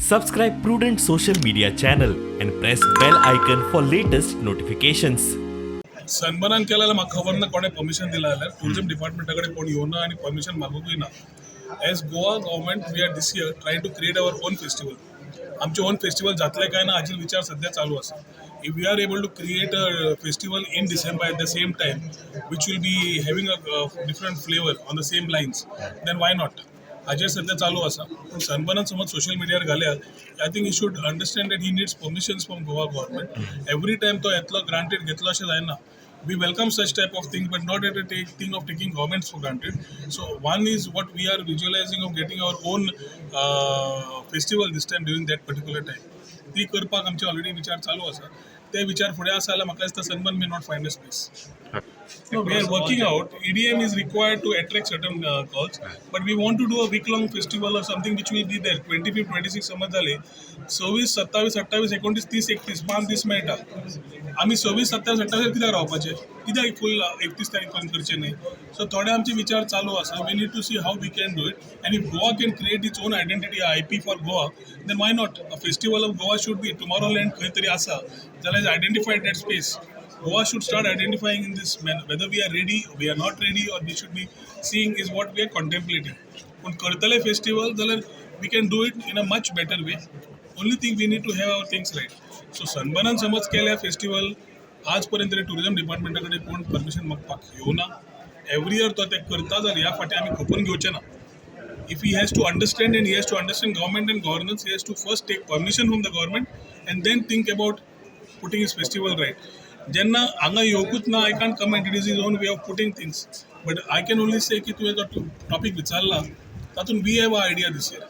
Subscribe Prudent social media channel and press bell icon for latest notifications. सनबर्नान केला जाल्यार म्हाका खबर ना कोणें परमिशन दिलां जाल्यार. टुरिजम डिपार्टमेंटा कडेन कोण येवना आनी परमिशन मागूंकय ना. As Goa government, we are this year trying to create our own festival. आमचे ओन फेस्टिवल जातलें काय ना हाचेर विचार सध्या चालू आसा. If we are able to create a festival in December at the same time, which will be having a different flavour on the same lines, then why not? हाजेर सध्या चालू आसा. पूण सनबर्नान समज social मिडियार घाल्यार, I think he should understand that he needs permissions from Goa government every time. तो येतलो, granted घेतलो अशें जायना. We welcome such type of thing, but not at a take thing of taking governments for granted. So one is what we are visualizing of getting our own festival this time during that particular time. ती करपाक आमचे already विचार चालू आसा. ते विचार फुडें आसा जाल्यार म्हाका दिसता Sunburn may not find a space. No, we are working out. EDM is required to attract certain calls, but we want to do a week-long festival or something which will be there. 25, 26 समज जाले, 26, 27, 28, 29, 30, 31, 5 दीस मेळटा. आमी 26, 27, 28 कित्याक रावपाचे? कित्याक फूल 31 तारीख पर्यंत करचे न्ही? सो थोडे आमचे विचार चालू आसा. We need to see how we can do it, and if Goa can create its own identity, IP for Goa, then why not? A festival of Goa should be Tomorrowland खंय तरी आसा जाल्यार identified that space. Goa should start identifying in this manner. Whether we are ready, we are not ready, or we should be seeing is what we are contemplating. पूण करतले festival जाल्यार we can do it in a much better way. Only thing, we need to have our things right. So सनबर्नान समज केल्या festival, आज पर्यंत तरी tourism डिपार्टमेंटा कडेन कोण परमिशन मागपाक येवना. एवरी इयर तो ते करता जाल्यार ह्या फाटी आमी खपून घेवचे ना. If he has to understand and he has to understand government and governance, he has to first take permission from the government and then think about putting his festival right. जेन्ना हांगा येवकूच ना, I can't comment. It is is own way of putting things, but I can only से की तुवें जो topic विचारला तातूंत we have a idea this year.